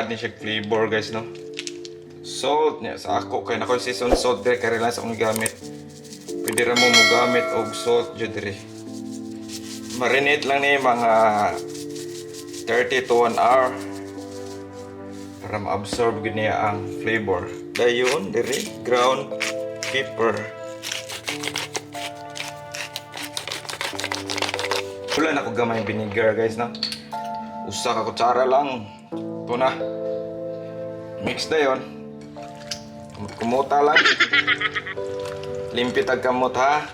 Maka-add ni siya flavor, guys, no. Salt niya sa ako kay nako season salt dire kay lang sa akong gamit. Pwede ra mo mogamit og salt jud dire. Marinate lang ni mga 30 to 1 hour para ma-absorb gud niya ang flavor. Dayon dire, ground pepper. Wala na ko gamay vinegar, guys, no. Usa ka kutsara lang. Ito na. Mix na yon. Kumuta lang. Limpit ang kamot, ha.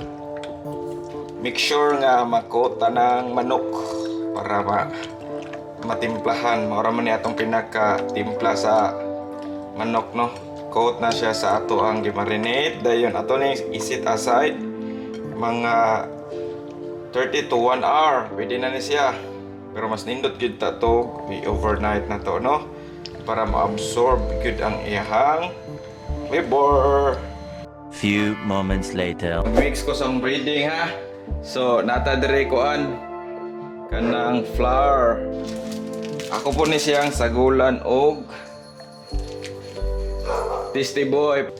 Make sure nga makota ng manok para matimplahan. Maura man ni atong pinaka-timpla sa manok, no. Coat na siya sa ato ang gimarinate. Dayon ato ni isit aside mga 30 to 1 hour. Pwede na ni siya. Pero mas nindot gyud ta to i-overnight na to, no? Para ma-absorb gyud ang iyahang flavor. Few moments later. Mix ko sa breading, ha. So, nata dire kuan kanang flour. Ako po ni siyang sagulan og Tasty Boy.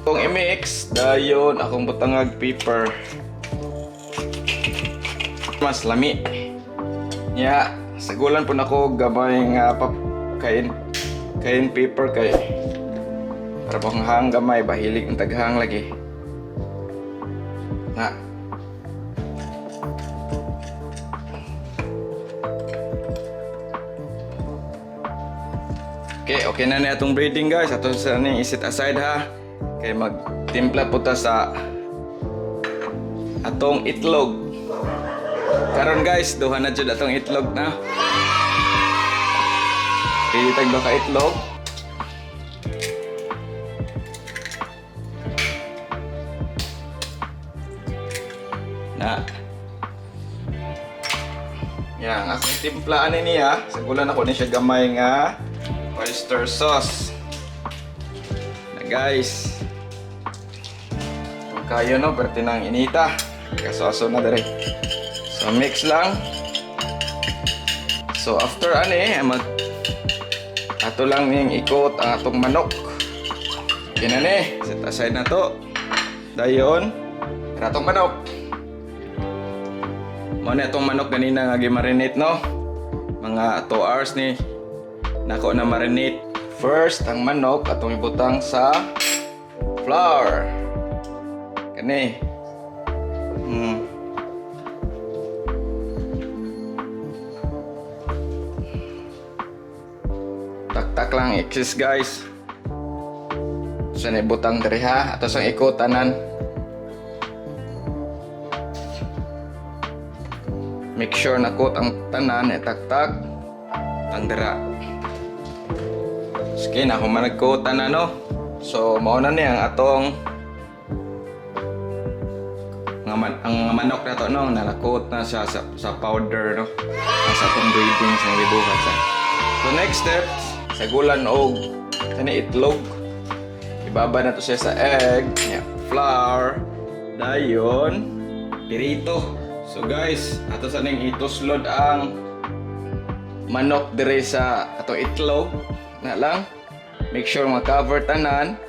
Kung i-mix, dayon akong butangag pepper. Mas lami. Ya, sagulan po nako gamay nga pap kain cayenne pepper kay para pang hang gamay, bahilig ng taghang lagi. Na. Okay, okay na ni atong breading, guys. Ato sa ning iset aside, ha. Kay magtimpla po ta sa atong itlog. Karon, guys, duha na jud atong itlog na. Pili tag duha ka itlog. Na. Yan, akong timplaan ni niya. Sagulan ako ni siya gamay nga oyster sauce. Na, guys. Kung kayo, no, perti nang inita. Kasoso na dire. So mix lang. So after ani mag ato lang ning ikot ang atong manok. Okay na ni, set aside na to. Dayon, atong manok. Mao na atong manok ganina nga gi-marinate, no. Mga 2 hours ni nako na marinate. First, ang manok atong ibutang sa flour. Kani. Tak-tak lang excess, guys. Sa ibutang diri ha, ato sang ikot tanan. Make sure na coat ang tanan, itaktak ang dira. Sige na, kung nag-coat tanan, no. So mao na ni ang atong nga man, ang manok na to, no, nalakot na siya sa powder, no. Ang sa atong breading sa gibuhat sa. So next step, sagulan og kani itlog. Ibaba na to siya sa egg, yeah, flour, dayon, pirito. So guys, ato sa ning ituslod ang manok dire sa atong itlog na lang. Make sure ma-cover tanan.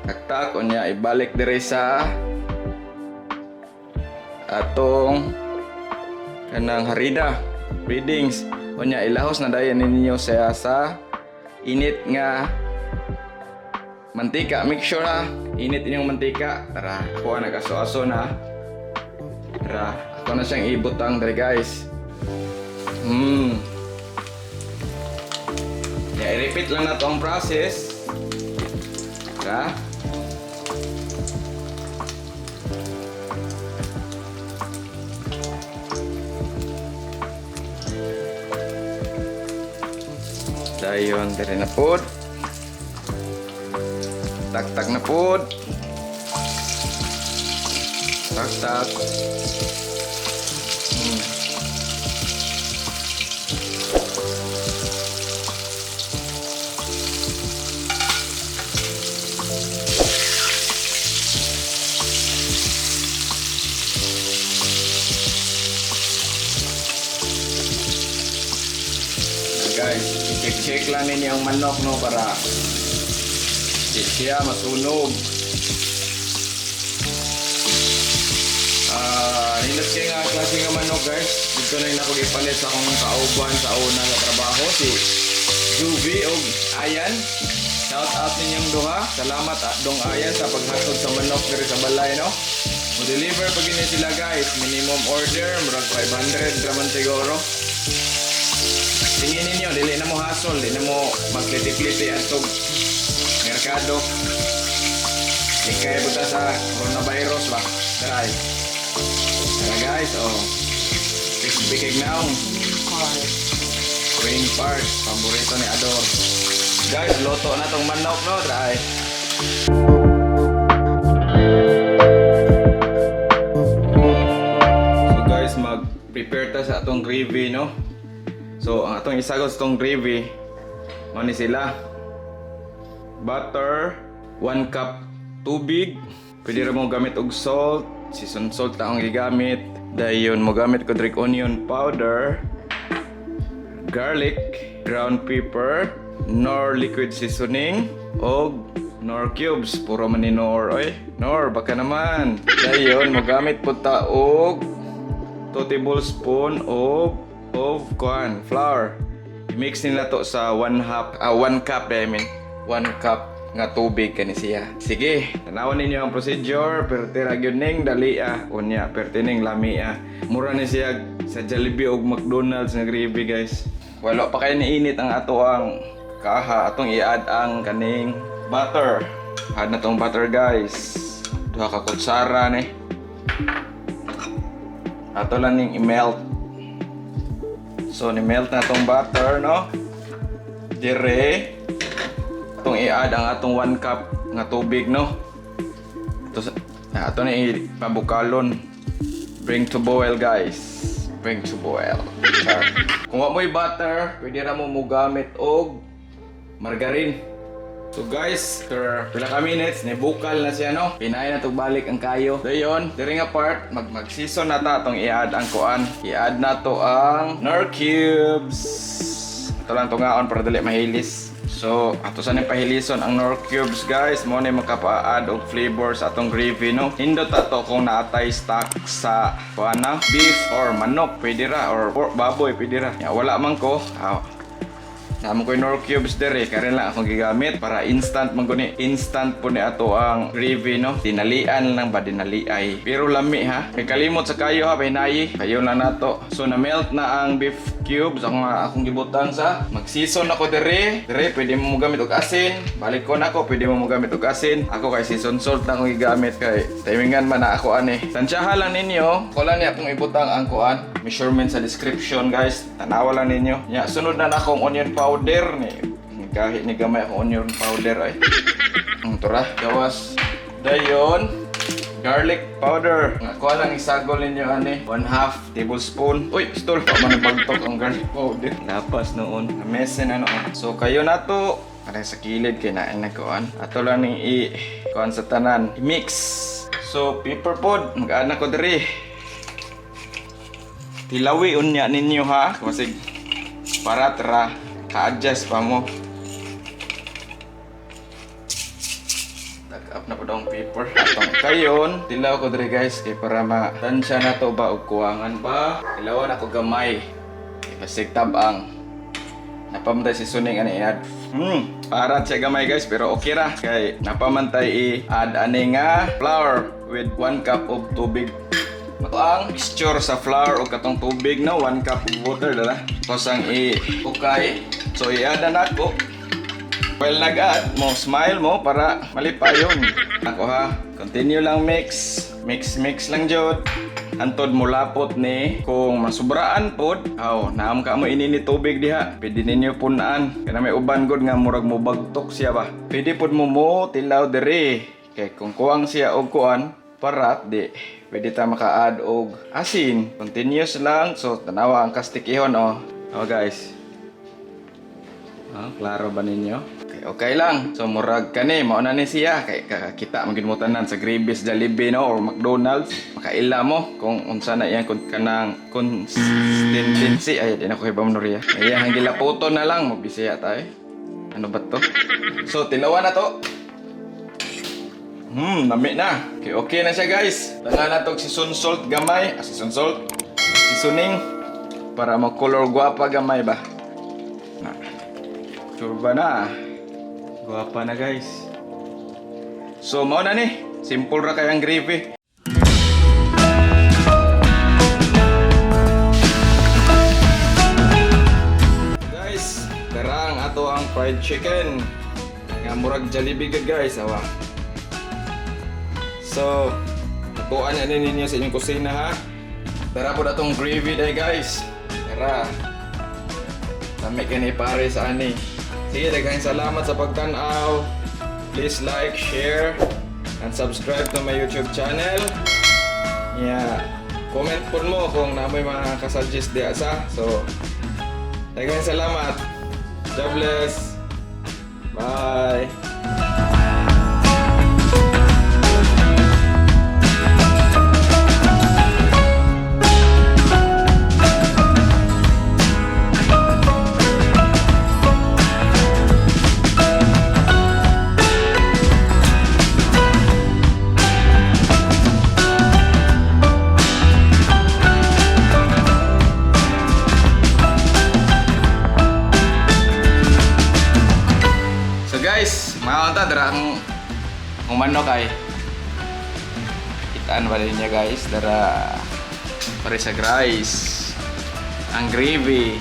Taktak unya ibalik dire sa atong kanang harina breadings. Unya ilahos na dayon ninyo siya sa init nga mantika. Make sure ha, init inyong mantika. Tara, ako nagaso-aso na. Tara, ako na siyang ibutang dire, guys. Yeah, i-repeat lang na to ang process. Tara. Dayon, dire na pod. Tak-tak na pod. Tak-tak. Check-check lang ninyo ang manok, no, para di siya masunog. Ah, nindot kay nga klase nga manok, guys. Dito na yun ako gipalit sa akong kauban sa una sa trabaho, si Juvie og Ayan. Shout out ninyong duha. Salamat dong Ayan sa paghatod sa manok diri sa balay, no. Mo deliver pag ini sila, guys. Minimum order murag 500 ra man siguro. Tingin ninyo, dili na mo hasol, dili na mo magkliti-kliti atog merkado. Di kaya buta sa coronavirus ba? Try. Tara, guys, oh. Crispy kay naong. Green part, paborito ni Ador. Guys, luto na tong manok, no, try. So guys, mag-prepare ta sa atong gravy, no? So, ang atong isagol sa atong gravy, mao ni sila. Butter, 1 cup tubig. Pwede ra mo gamit og salt, season salt na akong gigamit. Dayon mo gamit ko drink onion powder, garlic, ground pepper, Knorr liquid seasoning, og Knorr cubes. Puro man ni Knorr, oy. Knorr, baka naman. Dayon mo gamit po ta og 2 tablespoon of kuan, flour. I-mix nila to sa 1 half, 1 cup, I mean, 1 cup nga tubig kani siya. Sige, tanawon ninyo ang procedure, perti ra gyud ning dali ah. Unya, perti ning lami ah. Mura ni siya sa Jollibee og McDonald's nga gravy, guys. Wala pa kay niinit ang ato ang kaha, atong i-add ang kaning butter. Add na tong butter, guys. Duha ka kutsara ni. Ato lang ning i-melt. So, ni-melt na tong butter, no? Dire. Atong i-add ang atong 1 cup nga tubig, no? Ito, ato na ipabukalon. Bring to boil, guys. Bring to boil. Char. Kung wa mo'y butter, pwede ra mo mogamit og margarine. So guys, after pila ka minutes, nibukal na siya, no. Pinay na tug balik ang kayo. Dayon, diri nga part, mag mag-season na ta atong i-add ang kuan. I-add na to ang Knorr cubes. Ito lang tungaon para dali mahilis. So, ato sa ning pahilison ang Knorr cubes, guys. Mo ni makapa-add og flavor sa atong gravy, no. Nindot ato kung naatay stock sa kuan na, beef or manok, pwede ra, or pork, baboy, pwede ra. Ya, wala man ko. Ah, Namo ko yung Knorr cubes dere, karon lang akong gigamit para instant man guni. Instant po ni ato ang gravy, no. Dinalian lang ba, dinaliay. Pero lami ha. Kay kalimot sa kayo ha, pahinayi. Kayo lang nato. So na melt na ang beef cubes ako nga akong gibutang sa. Mag-season ako dere. Dere pwede mo gamit og asin. Balik ko na ako, pwede mo gamit og asin. Ako kay season salt lang akong gigamit kay timingan man na ako ani. Tansyaha lang ninyo. Ko lang ni akong ibutang ang kuan measurement sa description, guys. Tanawa lang ninyo. Nya sunod na na akong onion powder ni. Kahit ni gamay akong onion powder ay. Ang tura, gawas. Dayon, garlic powder. Nga kuha lang isagol ninyo ani. 1/2 tablespoon. Uy, pistol pa man bagtok ang garlic powder. Lapas noon. Amesen na noon. So kayo na to. Aray sa kilid kay nain na kuan. Ato lang ning i kuan sa tanan. I-mix. So pepper pod, mag-add na ko diri. Tilawi unya ninyo ha, kasi para tra ka-adjust pa mo. Tag up na po daw ang paper. Atong kayon, tilaw ko diri, guys, kay para ma-tansya na to ba og kuwangan ba. Tilawan ako gamay. Basig tabang. Napamantay si Suning ani i-add. Para siya gamay, guys, pero okay ra kay napamantay i-add ani nga flour with 1 cup of tubig. Ito ang mixture sa flour o katong tubig, no, 1 cup of water dala. Tapos ang i-ukay. So i-add na nako. Well, nag-add mo, smile mo para malipayon. Ako ha, continue lang mix. Mix, mix lang jud. Antod mo lapot ni kung masubraan pod, aw, naam ka mo ini ni tubig diha. Pwede ninyo punaan. Kana may uban gud nga murag mo bagtok siya ba. Pwede pod mo mo tilaw diri. Kay kung kuwang siya og kuan, parat di pwede ta maka-add og asin. Continuous lang. So tanawa ang kastikihon oh. Oh guys. Ah, klaro ba ninyo? Okay, Okay lang. So murag kani mao na ni siya kay kakakita man gid mo tanan sa gravy sa Jollibee, no, or McDonald's. Makaila mo kung unsa na iyang kun kanang consistency. Ay, di na ko hibam noriya. Iyang gilaputon na lang mo Bisaya tayo. Ano ba to? So tilawan na to. Nami na. Okay na siya, guys. Tanga na tog season salt gamay. Ah, season salt. Seasoning. Para ma-color guwapa gamay ba. Na. Turba na. Guwapa na, guys. So, mao na ni. Simple ra kayang gravy. Guys, tara ang ato ang fried chicken. Nga murag Jollibee gud, guys, awa. So, tuan na ninyo sa inyong kusina ha. Tara po atong gravy day, guys. Tara. Lami kini pare sa ani. Sige, daghang salamat sa pagtan-aw. Please like, share, and subscribe to my YouTube channel. Yeah. Comment po mo kung naa moy mga kasuggest diha sa. So, daghang salamat. God bless. Bye. So guys, mga kanta, dara ang ang manok ay kitaan ba niya, guys, dara pare sa rice ang gravy.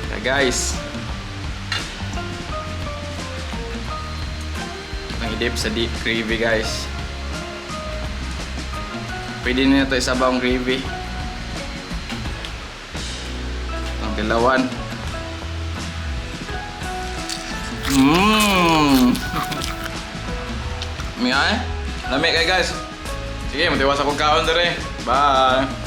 Kaya guys, ang idip sa deep gravy, guys. Pwede na ito isabaw ang gravy. Ang dilawan. Mia eh. Lami kay, guys. Sige, matiwas akong kaon dere. Bye.